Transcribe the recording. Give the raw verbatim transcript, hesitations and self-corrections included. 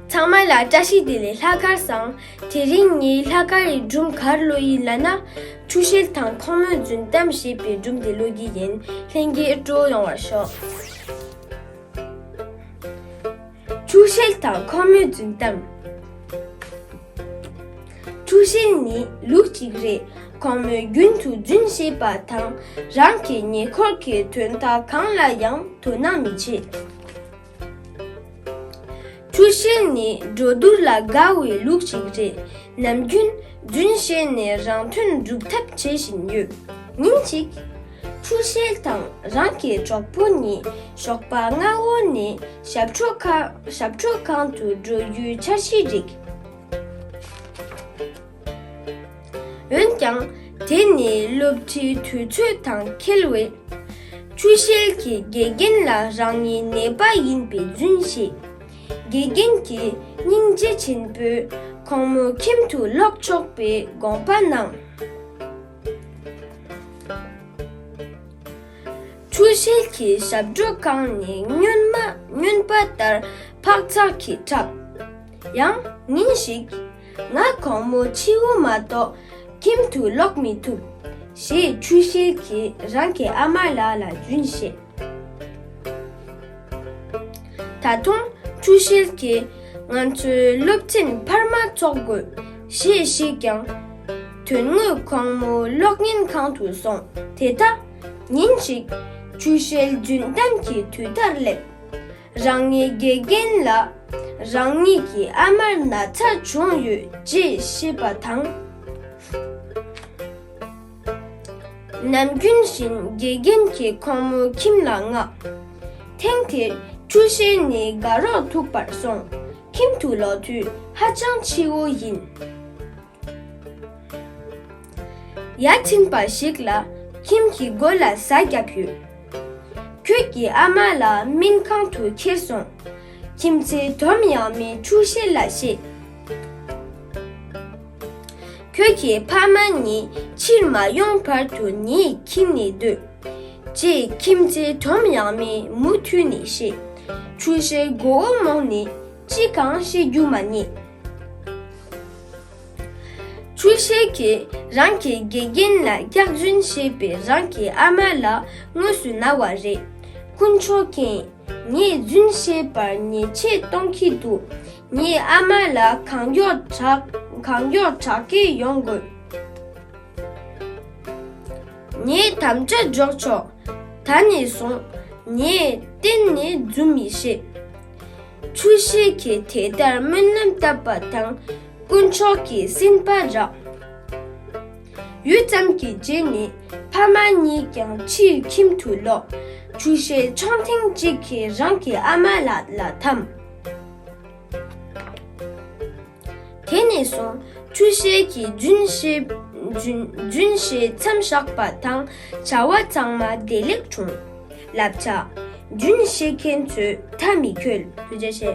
ཚང་མ་ལ་བཀྲ་ཤིས་བདེ་ལེགས། ལྷག་དཀར་བཟང་། དེ་རིང་ངས་ལྷག་དཀར་གྱི་སྒྲུང་ག་རེ་ཀློག་ཡིན་ལབ་ན། ཆུ་ཤེལ་དང་ཁོང་མོའི་རྫུན་གཏམ་ཞེས་པའི་སྒྲུང་དེ་ཀློག་གི་ཡིན། ལྷན་རྒྱས་སྤྲོ་ཡོང་བར་ཤོག་ཆུ་ཤེལ་དང་ཁོང་མོའི་རྫུན་གཏམ། ཆུ་ཤེལ་ནི་ལུག་ཅིག་རེད། ཁོང་མོས་རྒྱུན་དུ་རྫུན་བཤད་པ་དང་། རང་གི་ཉེ་འཁོར་གྱི་དོན་དག་གང་ལ་ཡང་དོ་སྣང་མི་བྱེད། ཆུ་ཤེལ་ནི་འགྲོ་འདུག་ལ་དགའ་བའི་ལུག་ཅིག་རེད། ནམ་རྒྱུན་རྫུན་བཤད་ནས་རང་དོན་སྒྲུབ་ཐབས་བྱེད་བཞིན་ཡོད། ཉིན་གཅིག་ཆུ་ཤེལ་དང་རང་གི་གྲོགས་པོ་གཉིས་ཞོགས་པ་སྔ་བོ་ནས་ཞབས་བྲོ་ཁ- ཞབས་བྲོ་ཁང་དུ་འགྲོ་རྒྱུའི་འཆར་གཞི་བསྒྲིགས། འོན་ཀྱང་། དེ་ནི་སློབ་ཁྲིད་དུས་ཚོད་དང་འཁེལ་བས། ཆུ་ཤེལ་གྱིས་དགེ་རྒན་ལ་རང་ཉིད་ནད་པ་ཡིན་པའི་རྫུན་བཤད། དགེ་རྒན་གྱིས་སྙིང་རྗེ་ཆེན་པོས་ཁོང་མོ་ཁྱིམ་དུ་ལོག་ཆོག་པའི་དགོངས་པ་གནང་། ཆུ་ཤེལ་གྱི་ཞབས་བྲོ་ཁང་ནི་སྔོན་མ- སྔོན་པ་ལྟར་འཕག་འཚག་གིས་འཁྲབ། ཡང་ཉིན་ཞིག་ང་ཁོང་མོ་ཕྱི་པོ་མ་གཏོགས་ཁྱིམ་དུ་ལོག་མི་ཐུབ། ཞེས་ཆུ་ཤེལ་གྱིས་རང་གི་ཨ་མ་ལགས་ལ་རྫུན་བཤད། ད་དུང་ཆུ་ཤེལ་གྱིས་ང་ཚོའི་སློབ་ཚན་འཕར་མ་ཚོགས་དགོས་ཞེས་བཤད་ཀྱང་། དོན་དངོས་ཁོང་མོ་གློག་བརྙན་ཁང་དུ་སོང་། དེ་དག་ཉིན་ཞིག་ཆུ་ཤེལ་རྫུན་གཏམ་གྱི་དུས་ལྟར་སླེབས། རང་ཉིད་དགེ་རྒན་ལ་རང་ཉིད་ཀྱི་ཨ་མར་ན་ཚ་བྱུང་ཡོད་ཅེས་བཤད་པ་དང་། ནམ་རྒྱུན་བཞིན་དགེ་རྒན་གྱིས་ཁོང་མོའི་ཁྱིམ་ལ་མངགས། ཐེངས་དེར་ཆུ་ཤེལ་ནི་དགའ་རོགས་ཐུག་པར་སོང་། ཁྱིམ་དུ་ལོག་དུས་ཧ་ཅང་ཕྱི་པོ་ཡིན། ཡ་མཚན་པ་ཞིག་ལ་ཁྱིམ་གྱི་སྒོ་ལ་གཟའ་བརྒྱབ་ཡོད། ཁོས་ཀྱི་ཨ་མ་ལགས་སྨན་ཁང་དུ་ཁྱེར་སོང་། ཁྱིམ་མཚེས་དོམ་ཡང་མེ་ཆུ་ཤེལ་ལ་བཤད། ཁོས་ཀྱི་ཕ་མ་གཉིས་ཕྱིར་མ་ཡོང་བར་དུ་ངའི་ཁྱིམ་ནས་སྡོད། ཅེས་ཁྱིམ་མཚེས་དོམ་ཡང་མེ་མུ་མཐུད་ནས་བཤད། ཆུ་ཤེལ་མགོ་བོ་རྨོངས་ནས་ཅི་གང་བཤད་རྒྱུ་མ་རྙེད། ཆུ་ཤེལ་གྱིས་རང་གི་དགེ་རྒན་ལ་སྐྱག་རྫུན་བཤད་པས་རང་གི་ཨ་མ་ལགས་དངོས་སུ་ན་བ་རེད། དཀོན་མཆོག་མཁྱེན། ངས་རྫུན་བཤད་པར་ཉེས་ཆད་གཏོང་གི་འདུག་ངའི་ཨ་མ་ལགས་གང་མགྱོགས་དྲག- གང་མགྱོགས་དྲག་སྐྱེལ་ཡོང་དགོས། ངས་དམ་བཅའ་འཇོག་ཆོག་ད་ནས་བཟུང་ངས་གཏན་ནས་རྫུན་མི་བཤད། ཆུ་ཤེལ་གྱིས་དེ་ལྟར་སྨོན་ལམ་བཏབ་པ་དང་དཀོན་མཆོག་གིས་སེམས་པ་རག་ཡུད་ཙམ་གྱི་རྗེས་ནས་ཕ་མ་གཉིས་ཀྱང་ཕྱིར་ཁྱིམ་དུ་ལོག་ཆུ་ཤེལ་མཆོང་ཐེངས་གཅིག་གིས་རང་གི་ཨ་མ་ལགས་ལ་འཐམས། དེ་ནས་བཟུང་ཆུ་ཤེལ་གྱིས་རྫུན་བཤད- རྫུན- རྫུན་བཤད་མཚམས་བཞག་པ་དང་བྱ་བ་ཚང་མ་བདེ་ལེགས་བྱུང་། བསླབ་བྱ། རྫུན་བཤད་མཁན་ཚོས་མཐའ་མི་འཁྱོལ། ཐུགས་རྗེ་ཆེ།